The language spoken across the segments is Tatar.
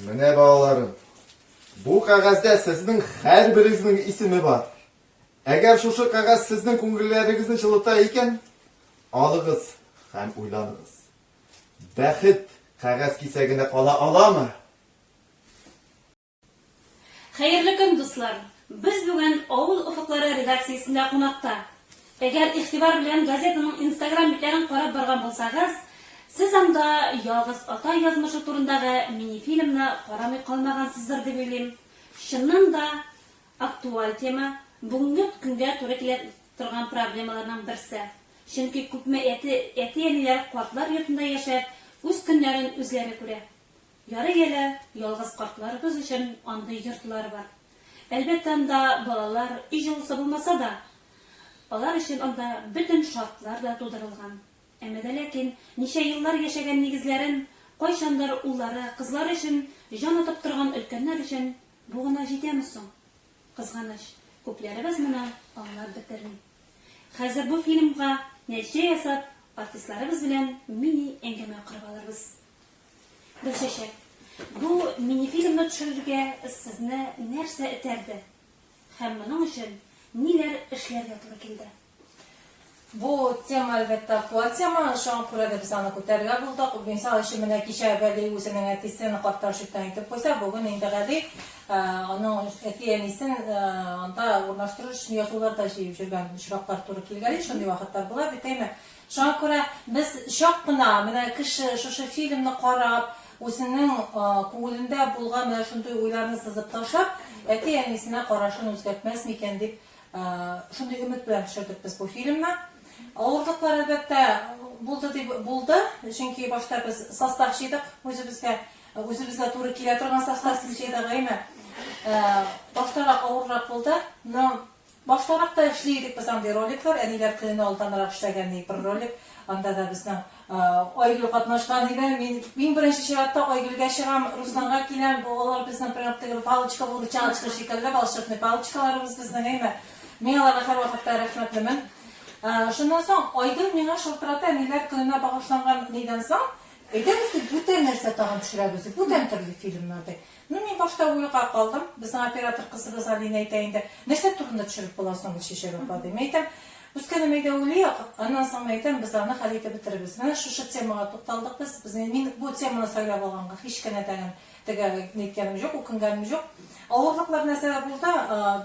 Менә балаларым, бу кәгазьдә сезнең һәрберегезнең исеме бар. Әгәр шушы кәгазь сезнең күңелләрегезне җылыта икән, алыгыз һәм уйланыгыз. Бәхет кәгазь кисәгенә кала аламы? Хәерле көн, дуслар! Без бүген Авыл офыклары редакциясендә кунакта. Әгәр игътибар белән газетаның Инстаграм битләрен карап барган булсагыз, сез анда ялгыз ата язмышы турындагы мини-фильмны карамый калмагансыздыр дип уйлыйм. Чыннан да, актуаль тема, бүгенге көнгә туры килә торган проблемаларның берсе. Чөнки күпме әти, әти-әниләр картлар йортында яшәп, үз көннәрен үзләре күрә. Ярый әле, ялгыз картларыбыз өчен андый йортлар бар. Әлбәттә, анда балалар, өй җылысы булмаса да, алар өчен анда бөтен шартлар да тудырылган. Әмма дә ләкин ничә еллар яшәгән нигезләрен, кайчандыр уллары, кызлары өчен җан атып торган өлкәннәр өчен бу гына җитәме соң? Кызганыч, күпләребез моны аңлап бетерми. Хәзер бу фильмга нәтиҗә ясап, артистларыбыз белән мини-әңгәмә корып алырбыз. Гөлчәчәк, бу мини-фильмны төшерергә сезне нәрсә этәрде һәм моның өчен ниләр эшләргә туры килде? Бу тема, әлбәттә, актуаль тема, шуңа күрә дә без аны күтәрергә булдык. Мисал өчен, менә кичә Вәли үзенең әтисен картлар чүптән итеп куйса, бүген инде Гали аның әти-әнисен анда урнаштырыр өчен язулар да җыеп йөргән очраклар туры килгәли, шундый вакытлар була бит, әйме? Шуңа күрә без чак кына менә кеше шушы фильмны карап, үзенең күңелендә булган менә шундый уйларны сызып ташлап, әти-әнисенә карашын үзгәртмәс микән дип, шундый өмет белән төшердек без бу фильмны. Авырлыклар, әлбәттә, булды дип булды, чөнки башта без состав җыйдык үзебезгә, үзебезгә туры килә торган состав җыйдык, әйме. Баштарак авыррак булды, но Баштарак та эшли идек без андый роликлар, әниләр көненә алданрак эшләгән и бер ролик, анда да безнең Айгөл катнашкан иде. Мин иң беренче чиратта Айгөлгә чыгам, Русланга киләм, бу алар безнең прям теге палочка-выручалочка шикелле, волшебный палочкаларыбыз безнең, әйме. Мин аларга һәрвакытта рәхмәтлемен. Шуннан соң Айгөл миңа шылтырата, әниләр көненә багышланган нидән соң, әйдәгез дип, бүтән нәрсә тагын төшерәбез дип, бүтән төрле фильмнар ди. Ну, мин башта уйга калдым. Безнең оператор кызыбыз Алина әйтә инде, нәрсә турында төшереп була соң Гөлчәчәк апа, ди. Мин әйтәм, үскәнем әйдә уйлыйк, аннан соң мин әйтәм, без аны хәл итеп бетерербез. Менә шушы темага тукталдык без. Без мин бу теманы сайлап алганга һич кенә тәгин теге ниткәнем юк, үкенгәнем юк. Авырлыклар нәрсәдә булды?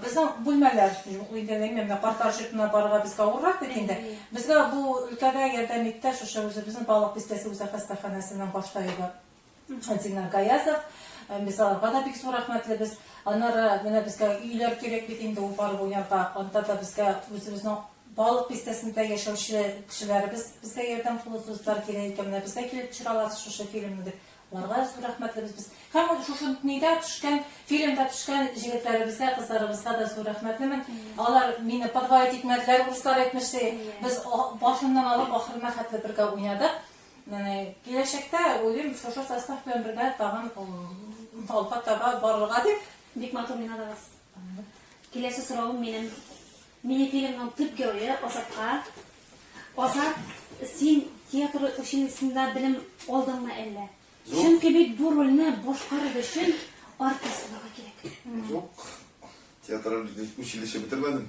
Безнең бүлмәләр юк инде, әйме, менә картлар йортына барырга безгә авыррак бит инде. Безгә бу өлкәдә ярдәм итте шушы үзебезнең Балык Бистәсе үзәк хастаханәсенең баш табибы. Динар Гаязов. Без аларга да бик зур рәхмәтлебез. Аннары менә безгә өйләр кирәк бит инде ул барып уйнарга. Анда да безгә үзебезнең Балык бистәсендә яшәүче кешеләребез безгә ярдәм кулы суздылар, кирәк икән, менә безгә килеп төшерә аласыз шушы фильмны дип. Аларга зур рәхмәтлебез без. Һәм шушы нидә төшкән, фильмда төшкән җегетләребезгә, кызларыбызга да зур рәхмәтлемен. Алар мине подводить итмәделәр, урыслар әйтмешли. Без башыннан алып ахырына хәтле бергә уйнадык. Менә киләчәктә уйлыйм, шушы состав белән бергә тагын алга таба барырга дип. Бик матур уйнадыгыз. Киләсе соравым минем мини-фильмның төп герое Азатка. Азат, син театр училищесында белем алдыңмы әллә? Чөнки бит бу рольне башкарыр өчен артист булырга кирәк. Юк, театр училище бетермәдем.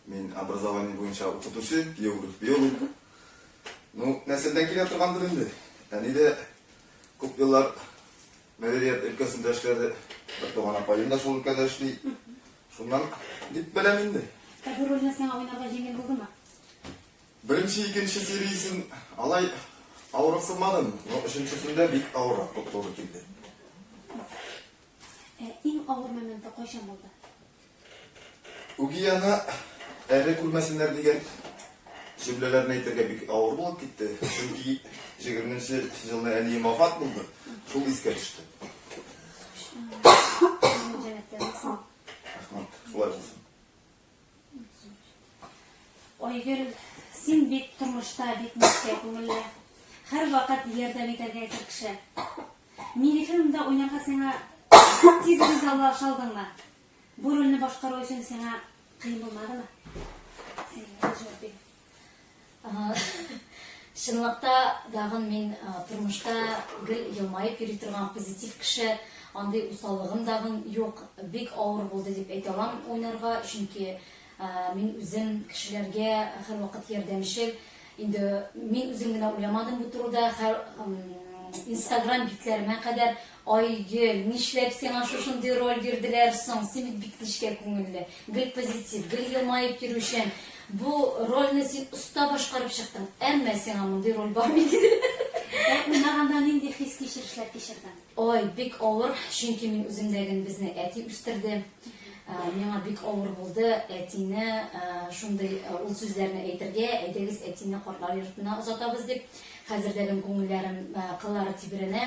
Мин образование буенча укытучы, географ, биолог. Ну, нәселдән килә торгандыр инде. Әни дә күп еллар мәдәният өлкәсендә эшләде. Бер туган апаем да шул өлкәдә эшли. Шуннан дип беләм инде. Ә бу рольне сиңа уйнарга җиңел булдымы? Беренче, икенче сериясен алай авырыксынмадым, но өченчесендә бик авыррак туры килде. Ә иң авыр моменты кайчан булды? Үги ана әле күрмәсеннәр дигән җөмләләрне әйтергә бик авыр булып китте. Чөнки 20 елны әнием вафат булды. Шул искә төште. Рәхмәт, шулай булсын. Айгөл, син бит тормышта бик нечкә күңелле, һәрвакыт ярдәм итәргә әзер кеше. Мини-фильмда уйнарга сиңа тиз ризалаша алдыңмы? Бу рольне башкару өчен сиңа кыен булмадымы? Син җавап бир. Чынлыкта тагын мин тормышта гел елмаеп йөри торган позитив кеше, андый усаллыгым дагын юк. Бик авыр булды дип әйтә алам уйнарга, чөнки мин үзем кешеләргә һәрвакыт ярдәмчел. Инде мин үзем генә уйламадым бу турыда, һәр инстаграм битләремә кадәр Айгөл, нишләп сиңа шушындый роль бирделәр соң, син бит бик нечкә күңелле, гел позитив, гел елмаеп йөрүчән, бу рольне син оста башкарып чыктың, әмма сиңа мондый роль бармый, диделәр. Ә уйнаганда нинди хис-кичерешләр кичердең? Ой, бик авыр, чөнки мин үземдәген безне әти үстерде. Миңа бик авыр булды әтине шундый ул сүзләрне әйтергә, әйдәгез әтине картлар йортына озатабыз дип. Хәзердәген күңелләрем кыллары тибрәнә.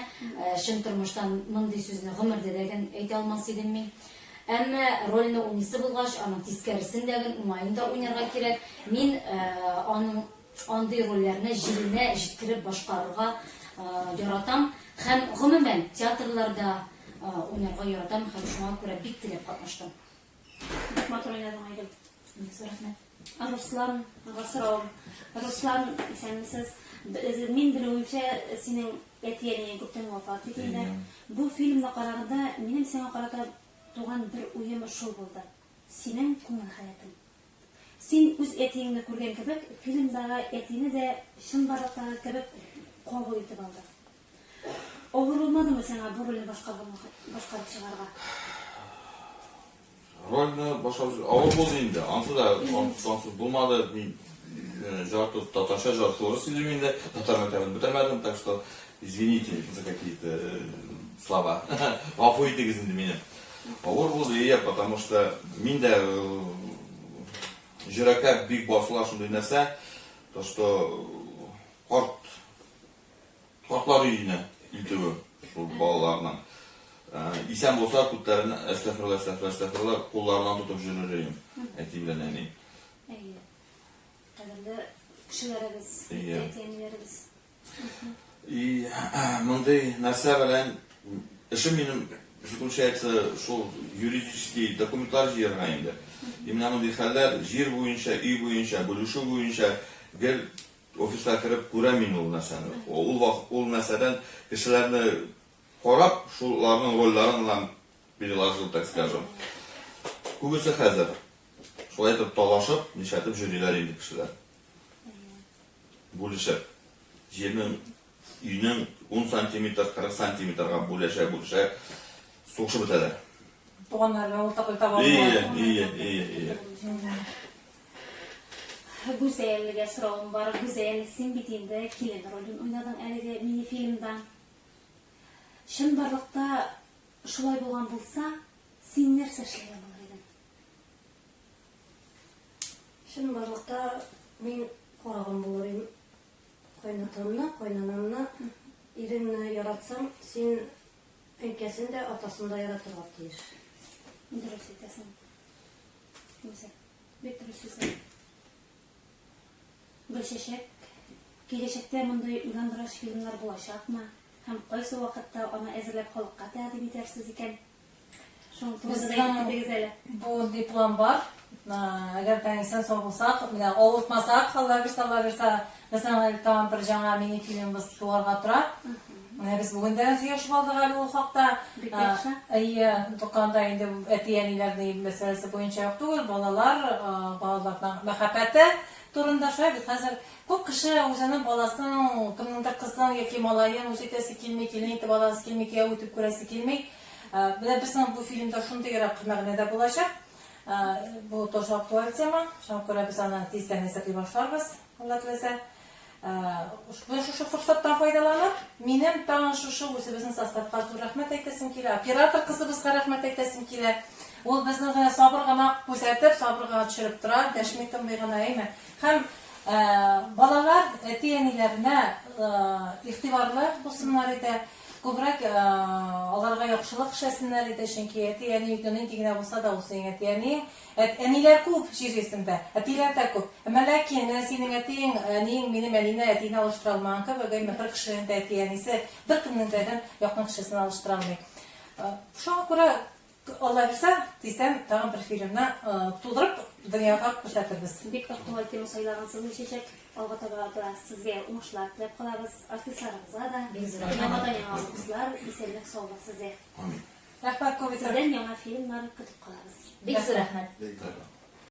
Чын тормыштан мондый сүзне гомердә дә ген әйтә алмас идем мин. Әмма рольне уйныйсы булгач, аның тискәресен дә ген, уңаен да уйнарга кирәк. Мин аның андый рольләрне җиренә җиткереп башкарырга яратам һәм гомумән театрларда уйнарга яратам һәм шуңа күрә бик теләп катнаштым. Бик матур уйнадың, Айгөл. Бик зур рәхмәт. Русланга соравым. Руслан, исәнмесез. Мин белүемчә, синең әти-әниең күптән вафат бит инде. Бу фильмны караганда, минем сиңа карата туган бер уем шул булды. Синең күңел халәтең. Син үз әтиеңне күргән кебек, фильмдагы әтине дә чынбарлыктагы кебек кабул итеп алдың. Авыр булмадымы сиңа бу рольне башкарып чыгарга? Рольне башкарып авыр булды инде. Ансы да ансыз булмады. Мин жарты татарча, жарты урыс сөйлим инде. Татар мәктәбен бетермәдем, так что извините за какие-то слова. Гафу итегез инде мине. Авыр булды, иә, потому что мин дә йөрәккә бик басыла шундый нәрсә, то что карт Картлар өенә илтүе шул балаларның. Исән булса, күтләрен, әстәфирулла, әстәфирулла, әстәфирулла, кулларыннан тотып йөрер идем, әти белән әни. Әйе. Кадерле кешеләребез, әти-әниләребез. И мондый нәрсә белән эшем минем заключается шул юридический документлар җыярга инде. И менә мондый хәлләр җир буенча, өй буенча, бүлешү буенча гел Офиска кереп күрәм мин ул нәрсәне. Ул вакыт ул нәрсәдән кешеләрне карап, шуларның рольләрен гына переложил, так скажем. Күбесе хәзер шулай итеп талашып, нишләтеп йөриләр инде кешеләр. Бүлешеп. Җирнең, өйнең 10 сантиметр, 40 сантиметрга бүлешә-бүлешә сугышып бетәләр. Туганнар белән уртак тел таба алмыйлар. Ие, ие, ие, ие. Гүзәлгә соравым бар. Гүзәл, син бит инде килен ролен уйнадың әлеге мини-фильмда. Чынбарлыкта шулай булган булса, син нәрсә эшләгән булыр идең? Чынбарлыкта мин караган булыр идем. Кайнатамны, кайнанамны, иреңне яратсаң, син әнкәсен дә, атасын да яратырга тиеш. Дөрес әйтәсең. Гүзәл. Бик дөрес сүзләр. Гөлчәчәк, киләчәктә мондый уйландыргыч фильмнар булачакмы? Һәм кайсы вакытта аны әзерләп халыкка тәкъдим итәрсез икән? Шуның турында да әйтеп китегез әле. Бу план бар. Әгәр дә исән-сау булсак, менә авыртмасак, Алла бирсә, Алла бирсә, безнең әле тагын бер яңа мини-фильмыбыз туарга тора. Менә без бүген дә сөйләшеп алдык әле ул хакта. Бик яхшы. Әйе, туканда инде әти-әниләрнең мәсьәләсе буенча юк түгел, балалар, балаларның мәхәббәте турында шулай бит хәзер күп кеше үзенең баласын, кемнеңдер кызын яки малаен үз итәсе килми, килен итеп аласы килми, кияү итеп күрәсе килми. Менә безнең бу фильмда шундыйрак мәгънә дә булачак. Бу тоже актуаль тема, шуңа күрә без аны тиздән әзерли башларбыз, Алла теләсә. Менә шушы форсаттан файдаланып, минем тагын шушы үзебезнең составка зур рәхмәт әйтәсем килә. Оператор кызыбызга рәхмәт әйтәсем килә. Ул безне генә сабыр гына күзәтеп, сабыр гына төшереп тора, дәшми тынмый гына, әйме. Һәм балалар әти-әниләренә игътибарлы булсыннар иде, күбрәк аларга яхшылык эшләсеннәр иде, чөнки әти-әни нинди генә булса да, ул синең әти-әниең. Әт, әниләр күп җир йөзендә, әтиләр дә күп. Әмма ләкин менә синең әтиең, әниең минем әнине, әтине алыштыра алмаган кебек, әйме, бер кешенең дә әти-әнисе беркемнең дә якын кешесен алыштыра алмый. Шуңа күрә Алла бирсә, тиздән тагын бер фильмны тудырып, дөньяга күрсәтербез. Бик актуаль тема сайлагансыз, Гөлчәчәк. Алга таба да сезгә уңышлар теләп калабыз. Артистларыбызга да. Бик зур рәхмәт. Яңадан-яңа уңышлар, исәнлек-саулык сезгә. Амин. Рәхмәт күп итеп. Сездән яңа фильмнар көтеп калабыз. Бик зур рәхмәт. Бик рәхмәт.